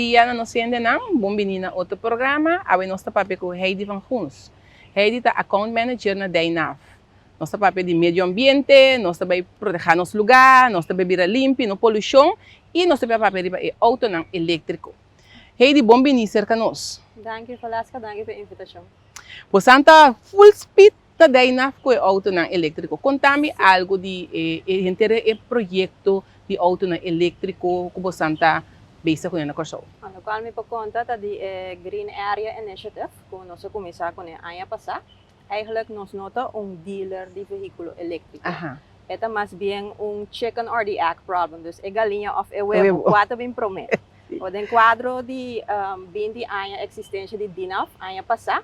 dia na nos hendenan, bon bini na otro programa. Awe nos ta papia ku Heidi van Goens. Heidi ta account manager na Dynaf. Nos ta papia di medio ambiente, nos ta bai protehá nos lugá, nos ta bai bira limpi, no polushon i nos ta bai papia riba e outonan eléktriko. Heidi, bon bini serka nos. Danki Valeska, danki pa e invitashon. Bosan ta full speed na Dynaf ku e outonan eléktriko. Konta mi algu di e e henter e proyekto di outonan eléktriko ku bosan ta bezig kuné na Kòrsou. Lokual mi por konta ta di e Green Area Initiative ku nos a kuminsá kuné aña pasá. Eigenlijk nos no ta un dealer di vehíkulo eléktriko. E ta mas bien un chicken or the egg problem, dus e galiña òf e webo, kua ta bin promé? O den kuadro di 20 aña eksistensia di Dinaf aña pasá,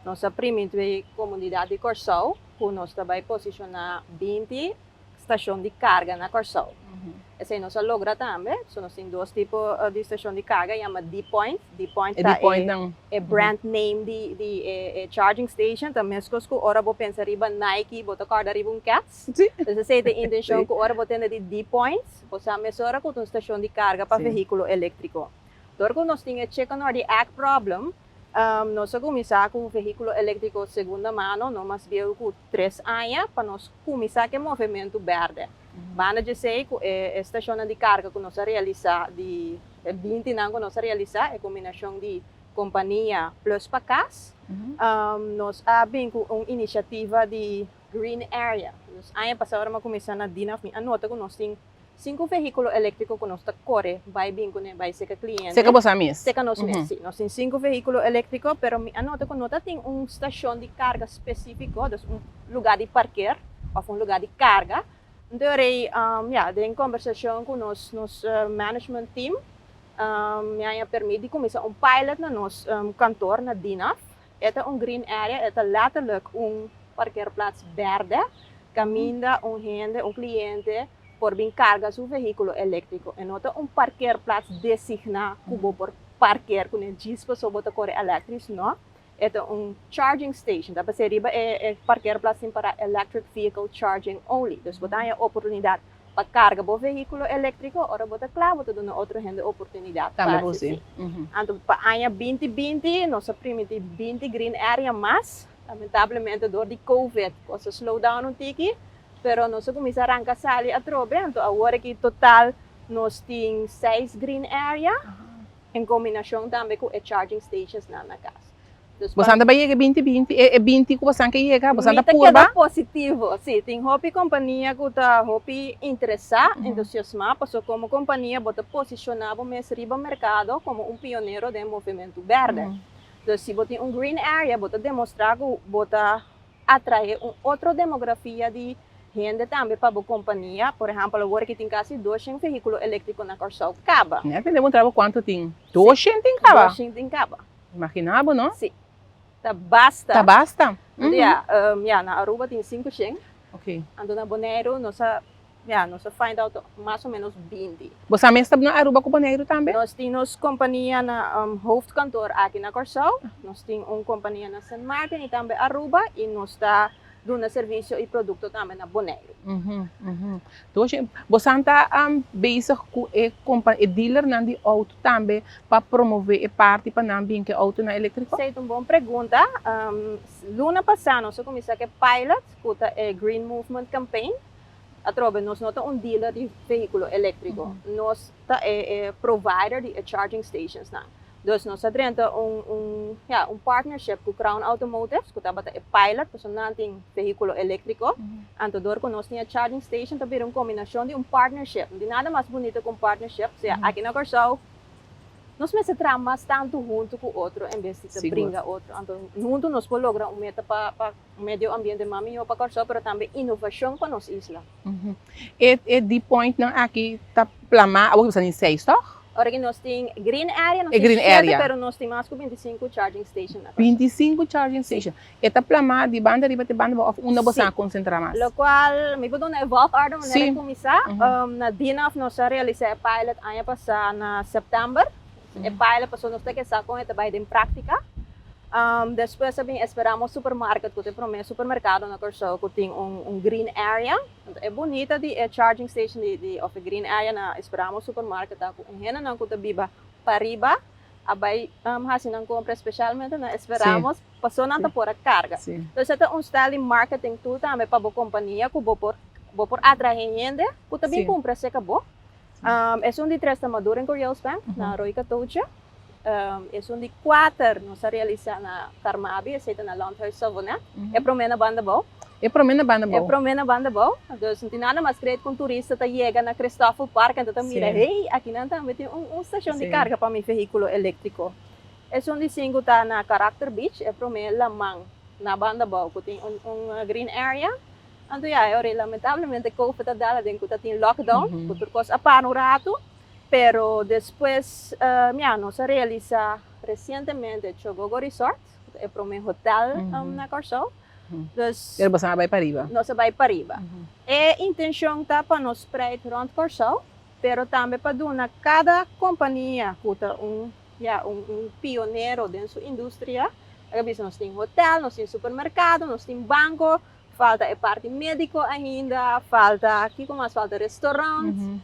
nos a primintui komunidat di Kòrsou ku nos ta bai posishoná 20 stashon di karga na Kòrsou. Esei nos a logra tambe. So nos tin dos tipo di stashon di karga, yama D-Point. D-Point ta e brand name di di e charging station. Ta meskos ku ora bo pensa riba Nike, bo ta kòrda riba un Keds. Dus esei ta e intenshon ku ora bo tende di D-Point, bo sa mesora ku ta un stashon di karga pa vehíkulo eléktriko. Dor ku nos tin e chicken or the egg problem, nos a kuminsá ku vehíkulo eléktriko segunda mano, no mas bieu ku 3 aña, pa nos kuminsá ku e movementu bèrdè. Banda dje esei ku e stashonnan di karga ku nos a realisá di e 20 nan ku nos a realisá, e kombinashon di kompania plus pa kas, nos a bin ku un inisiativa di Green Area. Dus aña pasá ora mi a kuminsá na Dinaf, mi a nota ku nos tin sinku vehíkulo eléktriko ku nos ta kore bai bin kuné bai serka kliente. Serka boso mes? Serka nos mes, sí. Nos tin sinku vehíkulo eléktriko, pero mi a nota ku no ta tin un stashon di karga spesífiko, dus un lugá di parker òf un lugá di karga. Enton rei, ya, den kombersashon ku nos nos management team, mi a haña permit di kuminsá un pilot na nos kantor na Dinaf. E ta un green area, e ta letterlijk un parkeerplaats bèrdè, kaminda un hende, un kliente por bin karga su vehíkulo eléktriko. E no ta un parkeerplaats designá ku bo por parkeer kuné djis pasobra bo ta kore eléktris, no. E ta un charging station, ta pas'é riba e parkeerplaats tin para electric vehicle charging only. Dus bo ta haña oportunidat pa karga bo vehíkulo eléktriko, ora bo ta kla bo ta duna otro hende oportunidat pa Tambe bo hasi si. si. Anto pa aña 2020 nos a primintí 20 green area mas. Lamentablemente dor di Covid kos a slow down un tiki, pero nos a kuminsá ranka sali atrobe. Anto awor aki total nos tin seis green area en kombinashon tambe ku e charging stations nan na kas. Dus Bosan ta bai yega 2020, e 20 ku bosan ke yega, bosan Mi ta ta purba? keda positivo, sí. Tin hopi kompania ku ta hopi interesá, entusiasmá, pasobra komo kompania bo ta posishoná bo mes riba merkado komo un pionero den movementu bèrdè. Dus si bo tin un green area, bo ta demostrá ku bo ta atraé un otro demografia di hende tambe pa bo kompania. Por ehèmpel, awor aki tin kasi 200 vehíkulo eléktriko na Kòrsou kaba. Mi a tende puntra bo kuantu tin. 200 tin kaba? 200 tin kaba. Imaginá bo, no? Sí. Ta basta. Ta basta. Ja, ja, na Aruba tin 500. Anto na Boneiru nos a, ja, nos a find out mas o menos 20. Boso mes ta na Aruba ku Boneiru tambe? Nos tin nos kompania na hoofdkantoor aki na Kòrsou. Nos tin un kompania na Sint Maarten i tambe Aruba i nos ta duna servisio i produkto tambe na Boneiru. Doshi, bosan ta bezig ku e kompa e dealernan di outo tambe pa promové e parti pa nan bin ku e outonan eléktriko? Esei ta un bon pregunta. Luna pasá nos a kuminsá ku e pilot ku ta e Green Movement Campaign. Atrobe nos no ta un dealer di vehíkulo eléktriko. Nos ta e provider di e charging stationsnan. Dus nos a drenta un un ya un partnership ku Crown Automotives ku tabata e pilot pasobra nan tin vehíkulo eléktriko. Anto dor ku nos tin e charging station ta bira un kombinashon di un partnership. No tin nada mas bunito ku un partnership. Sea aki na Kòrsou nos mester traha mas tantu huntu ku otro en bes di ta bringa otro. Anto huntu nos por logra un meta pa pa medio ambiente mas mihó pa Kòrsou pero tambe inovashon pa nos isla. E D-pointnan aki ta plamá awor ku bo sa tin seis, tòg? Ora ku nos tin green area, nos tin shete, pero nos tin mas ku 25 charging station na Kòrsou. 25 charging station. E ta plamá di banda riba te banda abou òf unda bo sa konsentrá mas? Lokual mi por duna e volgorde manera e kuminsá. Na Dinaf nos a realisá e pilot aña pasá na sèptèmber. E pilot pasobra nos ta ke sa kon e ta bai den práktika. Despues a bin Esperamos Supermarket ku ta e promé supermerkado na Kòrsou ku tin un green area. E bunita di e charging station di òf e green area na Esperamos Supermarket ta ku e hendenan ku ta biba. pariba a bai hasi nan kompra espesialmente na Esperamos paso nan ta por a karga. Entonces e ta un style di marketing tool tambe pa bo kompania ku bo por bo por atrae hende ku ta bin kumpra serka bo. Esun di tres ta Maduro en Curiosbank na Rooi Katootje. Esun di kuater nos a realisa na Carmabi, esei ta na Landhuis Savonet. E prome na banda bou. E prome na banda bou. E prome na banda bou. Dus no tin nada mas great ku un turista ta yega na Christoffel Park anto ta mira, hey, akinan tambe tin un stashon di karga pa mi vehíkulo eléktriko. Esun di sinku ta na Karakter Beach, e prome laman na banda bou ku tin un green area. Anto ya, e ora ei lamentablemente Covid a dal aden ku ta tin lockdown, ku tur kos a para un ratu. Pero despues, ya, nos a realisa resientemente Chogogo Resort, ku ta e prome hotel na Kòrsou. Dus. Pero boso a bai pariba. Nos a bai pariba. E intenshon ta pa nos spreid rònt Kòrsou, pero tambe pa duna kada kompania ku ta un, ya, un un pionero den su industria. A bisa nos tin hotel, nos tin supermerkado, nos tin banko, falta e parti médiko ainda, falta, kiko mas falta? Restaurant,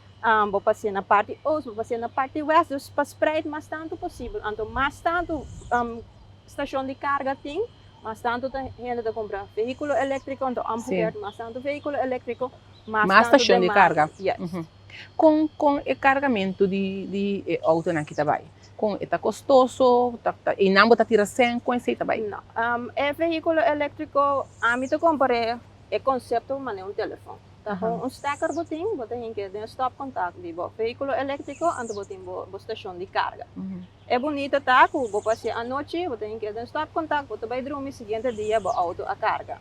bo por hasié na parti oost, bo por hasié na parti west, dus pa spreid mas tantu posibel. Anto mas tantu stashon di karga tin, mas tantu ta hende ta kumpra vehíkulo eléktriko, anto omgekeerd mas tantu vehíkulo eléktriko, mas Mas tantu stashon di demanda. karga. Yes. Kon kon e kargamentu di di e outonan aki ta bai? Kon e ta kostoso? Ta ta einan bo ta tira sèn? Kon esei ta bai? No. E vehíkulo eléktriko ami ta kompar'é e konsepto manera un telefòn. Ta kon un stekker bo tin, bo ta hinka den stòpkontak di bo vehíkulo eléktriko, anto bo tin bo bo stashon di karga. E bunita ta ku bo por hasié anochi, bo ta hinka den stòpkontak, bo ta bai drumi, siguiente dia bo outo a karga.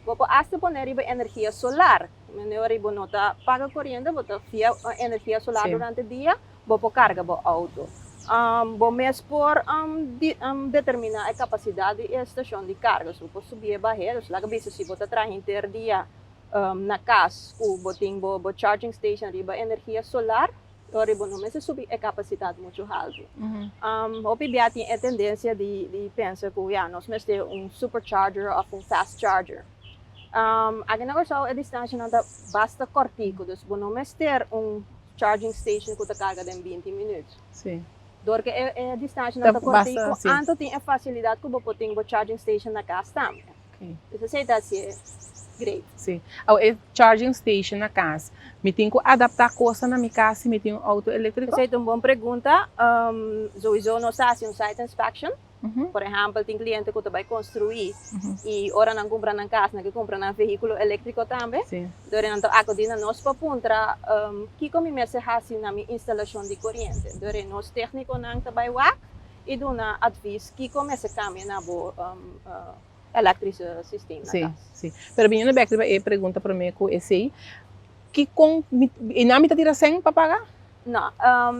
Bo por asta pone riba energia solar, manera bo no ta paga koriente, bo ta fia energia solar durante dia, bo por karga bo outo. Bo mes por determiná e kapasidat di e stashon di karga, so bo por subié bah'é. Dus laga bisa si bo ta traha henter dia na kas ku bo tin bo charging station riba energia solar, Ora bo no mester subi e kapasidat muchu haltu. Hopi bia tin e tendensia di pensa ku ya nos mester un supercharger òf un fast charger. Aki na Kòrsou e distanshanan ta basta kòrtiku, dus bo no mester un charging station ku ta karga den 20 minüt. Dor ku e distanshanan ta kòrtiku, anto tin e fasilidat ku bo por tin bo charging station na kas tambe. Dus esei ta hasié great. Sí. Awo e charging station na kas, mi tin ku adaptá kosa na mi kas si mi tin un outo eléktriko? Esei ta un bon pregunta. Souiso nos ta hasi un site inspection. Por ehèmpel, tin kliente ku ta bai konstruí i ora nan kumpra nan kas, nan ke kumpra nan vehíkulo eléktriko tambe. Dor nan ta akudí na nos pa puntra kiko mi mester hasi na mi instalashon di koriente. Dor nos téknikonan ta bai wak i duna advis kiko mester kambia na bo elektrische systeem na Sí, kas. sí. Pero biniendo bek riba e pregunta promé ku esei, kikon mi, e nan mi ta tira sèn pa paga? No,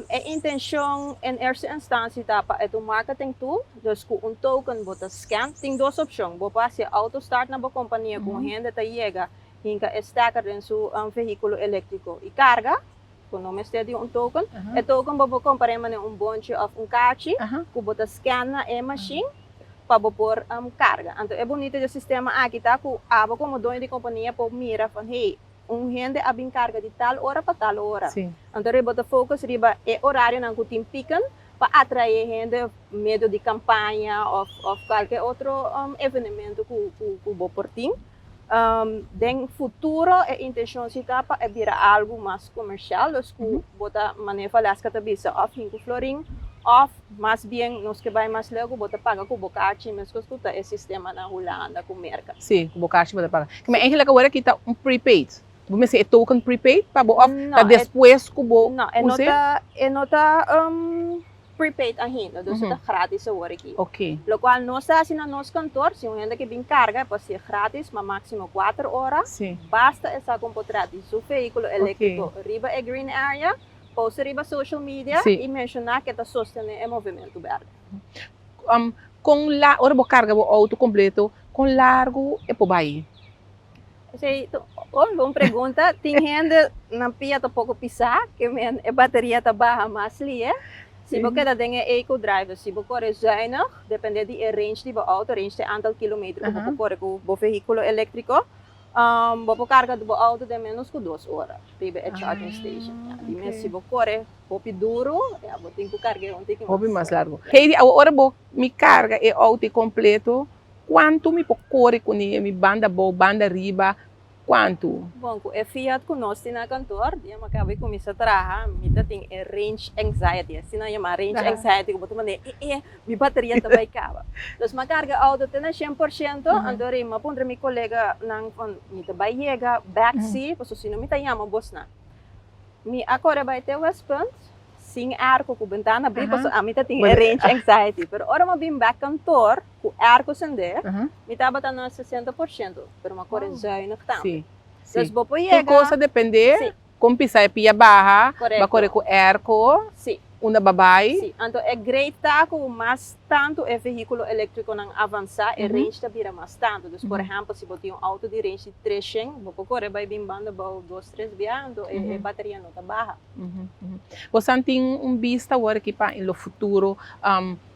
e intenshon en eerste instantie ta pa e ta un marketing tool, dus ku un token bo ta scan. Tin dos opshon, bo por hasi auto start na bo kompania ku un hende ta yega hinka e stekker den su vehíkulo eléktriko i karga, Ku no mester di un token. E token bo por kompar'é manera un bonchi òf un kachi ku bo ta scan na e mashin pa bo por karga. Anto e bunita di e sistema aki ta ku abo komo doño di kompania por mira van hey, un hende a bin karga di tal ora pa tal ora. Anto bo ta focus riba e orarionan ku tin piken pa atraé hende medio di kampaña òf òf kualke otro evenemento ku ku bo por tin. Den futuro e intencion si ta pa e bira algo mas comercial, dus cu bo ta manera Valeska ta bisa of hinku florin of mas bien nos ke bay mas leu cu bo ta paga cu bo kachi mescos cu ta e sistema na Hulanda cu Merca. Si, cu bo kachi bo ta paga. Kima eigenlijk awor aki ta un prepaid. Bo mester e token prepaid pa bo of ta despues cu bo No, e no ta e no ta prepaid ainda, dus e ta gratis awor aki. Locual nos ta haci na nos kantoor, si un hende ke bin carga e por haci gratis, ma maximo cuater ora, basta e saca un potret di su vehiculo electrico riba e green area, posta riba social media y menciona ke ta sostene e movimento berde. Con la, ora bo carga bo auto completo, con largo e por bay? Esei ta un bon pregunta. Tin hende nan pia ta poko pisá, ke men e bateria ta baha mas lie. Si bo keda den e eco drive, si bo kore zuinig, depende di e range di bo auto, range ta e antal kilometer ku bo por kore ku bo vehíkulo eléktriko. Bo por karga bo outo den ménos ku 2 ora riba e charging station. Ja, di mes si bo kore hopi duru, ja, bo tin ku karga un tiki Hopi mas largu. Heidi, awor bo mi karga e outo kompleto, kuantu mi por kore kuné, mi banda bou, banda riba, kuantu? Bon, ku e Fiat ku nos tin na kantor, dia mi a kaba di kuminsá traha, mi ta tin e range anxiety, asina nan yama range anxiety, ku bo ta manda mi bateria ta bai kaba. Dus mi a karga outo te na 100%, anto mi a puntra mi koleganan van mi ta bai yega bèk si, pasobra si no mi ta yama bosnan. Mi a kore bai te Westpunt, sin airco, ku bentana abrí, pasobra ami ta tin e range anxiety. Pero ora mi a bin bèk kantor, ku airco sendé, mi tabata na 60%, pero mi a kore zuinig tambe. Dus bo por Tur yega. kos a dependé kon pisa e pia baha, bo a kore ku airco, unda bo a bai. Sí, anto e great ta ku mas tantu e vehíkulo eléktrikonan avansá, e range ta bira mas tantu. Dus, por ehèmpel, si bo tin un outo di range di 300, bo por kore bai bin banda bou dos, tres bia, anto e bateria no ta baha. Bo sa tin un bista awor aki pa en lo futuro,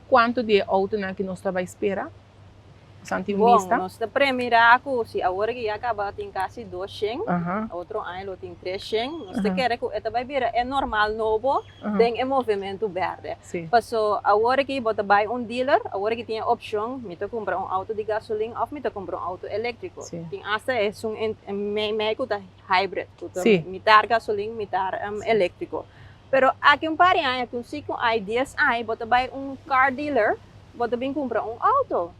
kuantu di e outonan ku nos ta bai spera? Bo sa tin un Bon, bista? Nos ta premirá ku si awor aki ya kaba tin kasi 200, otro aña lo tin 300, nos ta kere ku e ta bai bira e normal nobo den e movementu bèrdè. Paso awor aki bo ta bai un dealer, awor aki tin e opshon, mi ta kumpra un outo di gasolin òf mi ta kumpra un outo eléktriko. Tin asta esun mei mei ku ta hybrid, ku ta mitar gasolin, mitar eléktriko. Pero aki un par di aña, aki un 5 aña, 10 aña, bo ta bai un car dealer, bo ta bin kumpra un outo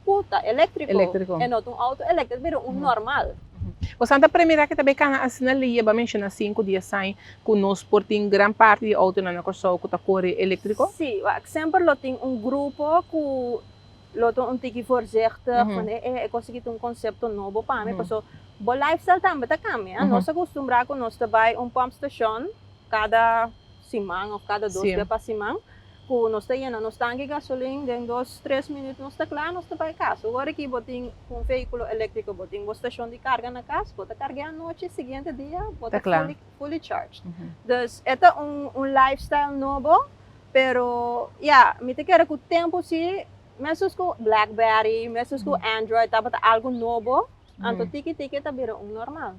ku ta eléktriko. Eléktriko. E no ta un outo eléktriko, pero un normal. Bo ta premirá ku tambe kana asina lihe, bo a menshoná 5, 10 aña, ku nos por tin gran parti di outonan na Kòrsou ku ta kore eléktriko? Sí, semper lo tin un grupo ku lo ta un tiki voorzichtig, van e kos aki ta un konsepto nobo pa mi, paso bo lifestyle tambe ta kambia. Nos a akustumbrá ku nos ta bai un pump station kada siman òf kada 2 bia pa siman, ku nos ta yena nos tanki gasolin, den 2, 3 minüt nos ta kla, nos ta bai kas. Awor aki bo tin un vehíkulo eléktriko, bo tin bo stashon di karga na kas, bo ta karg'é anochi, siguiente dia bo ta fully charged. Dus e ta un lifestyle nobo, pero ja, mi ta kere ku tempu si, meskos ku BlackBerry, meskos ku Android tabata algu nobo, anto tiki tiki ta bira un normal.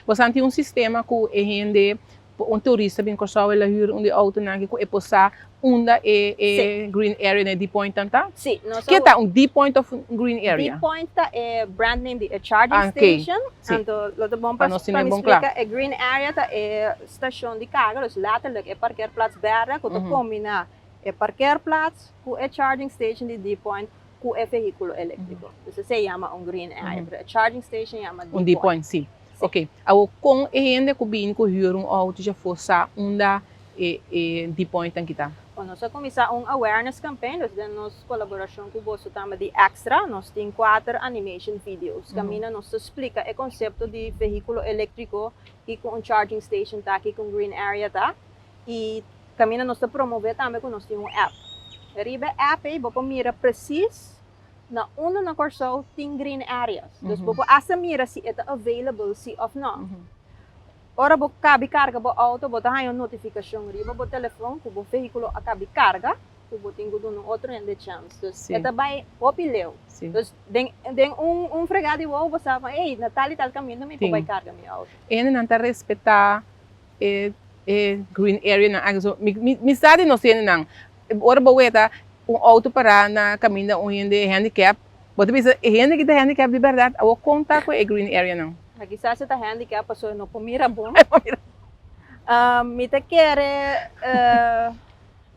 Bo sa tin un sistema ku e hende, un turista bin Kòrsou, el a hür un di outonan ku e por sa unda e green area na D-Point ta? Sí. Nos Ke ta un D-Point òf un green area? D-Point ta e brand name di e charging station. Anto lo ta bon Pa pa nos pa tene mi bon kla. splika, e green area ta e stashon di karga, dus letterlijk e parkeerplaats bèrdè ku ta kombiná e parkeerplaats ku e charging station di D-Point ku e vehíkulo eléktriko. Dus esei yama un green area, pero e charging station yama Un D-Point. D-Point, sí. Ok. Awor kon e hende ku bin ku hür un outo ya for sa unda e D-Point ta kita? Bon, nos a kuminsá un awareness campaign, dus den nos kolaborashon ku boso tambe di Extra, nos tin kuater animation videos. Kaminda nos ta splika e konsepto di vehíkulo eléktriko, kiko un charging station ta, kiko un green area ta, i kaminda nos ta promové tambe ku nos tin un app. Riba e app ei bo por mira presis na unda na Kòrsou tin green areas. Dus bo por hasta mira si e ta available si òf no. Ora bo kabi karga bo outo, bo ta haña un notifikashon riba bo telefòn ku bo vehíkulo a kabi karga, ku bo tin ku duna un otro hende chèns. Dus e ta bai hopi leu. Dus den un fregá di wowo bo sa van, ey, na tal i tal kaminda mi por bai karga mi outo. E hendenan ta respetá e green area nan aki? So mi sa di nos hendenan, ora bo weta un outo pará na kaminda un hende handicap, bo ta bisa e hende aki ta handicap di bèrdat? Awor kon ta ku e green area nan? Kisas e ta handicap pasobra e no por mira bon. Mi ta kere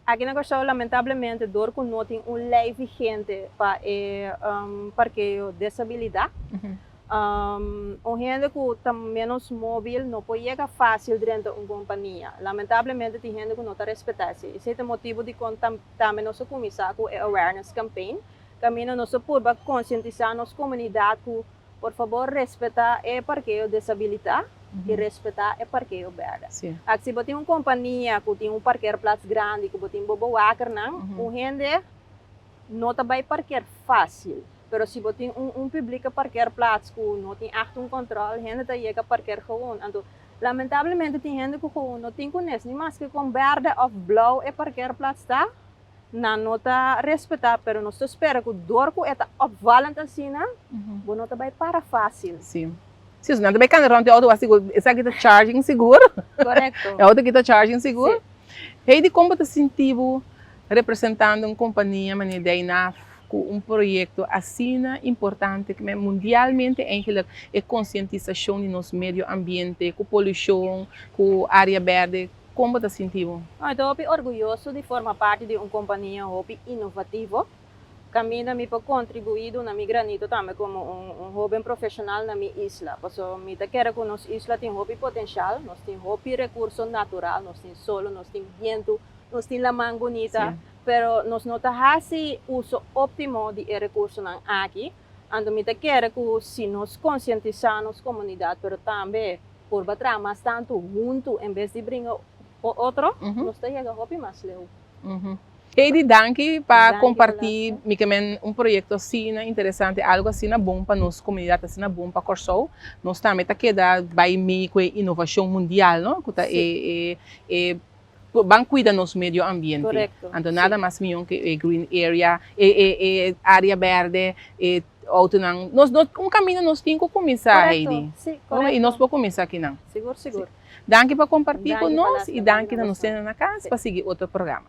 aki na Kòrsou lamentablemente dor ku no tin un lei vigente pa e parkeo desabilidat, un hende ku ta ménos móbil no por yega fásil drenta un kompania. Lamentablemente tin hende ku no ta respetá esei. Esei ta e motibu dikon tambe nos a kuminsá ku e awareness campaign, kaminda nos a purba konsientisá nos komunidat ku por fabor respetá e parkeo desabilitá i respetá e parkeo bèrdè. Ak si bo tin un kompania ku tin un parkeerplaats grandi ku bo tin bo bewakernan, un hende no ta bai parkeer fásil. Pero si bo tin un publike parkeerplaats ku no tin ègt un kòntròl, hende ta yega parkeer gewoon. Anto, lamentablemente tin hende ku gewoon no tin kunes, ni maske kon bèrdè òf blou e parkeerplaats ta. Nan no ta respetá, pero nos ta spera ku dor ku e ta opvallend asina, bo no ta bai para fásil. Sí. Sí, nan ta bai kanda rònt e outo wak sigur esaki ta charging sigur. Korekto. E outo aki ta charging sigur. Heidi, kon bo ta sinti bo representando un kompania manera Dynaf ku un proyekto asina importante ku mundialmente eigenlijk e konsientisashon di nos medio ambiente ku polushon, ku área bèrdè, Kon bo ta sinti bo? Mi ta hopi orguyoso di forma parti di un kompania hopi inovativo. Kaminda mi por kontribuí duna mi granito tambe komo un hóben profeshonal na mi isla. Pasobra mi ta kere ku nos isla tin hopi potenshal, nos tin hopi rekurso natural, nos tin solo, nos tin bientu, nos tin laman bunita, pero nos no ta hasi uso óptimo di e rekursonan aki. Anto mi ta kere ku si nos konsientisá nos komunidat, pero tambe Purba traha mas tantu huntu en bes di bringa otro, nos ta yega hopi mas leu. Heidi, danki pa kompartí mi ke men un proyekto asina interesante, algu asina bon pa nos komunidat, asina bon pa Kòrsou. Nos tambe ta keda bai mee ku e inovashon mundial, no? Ku ta e e ban kuida nos medio ambiente. Anto nada mas mihó ke e green area, e e e área bèrdè, e Autonan, nos no, un camino nos tin cu cuminsa, Heidi. Sí, correcto. Y nos por cuminsa akinan. Sigur, sigur. Danki pa comparti cu nos y danki na nos tene na cas pa sigui otro programa.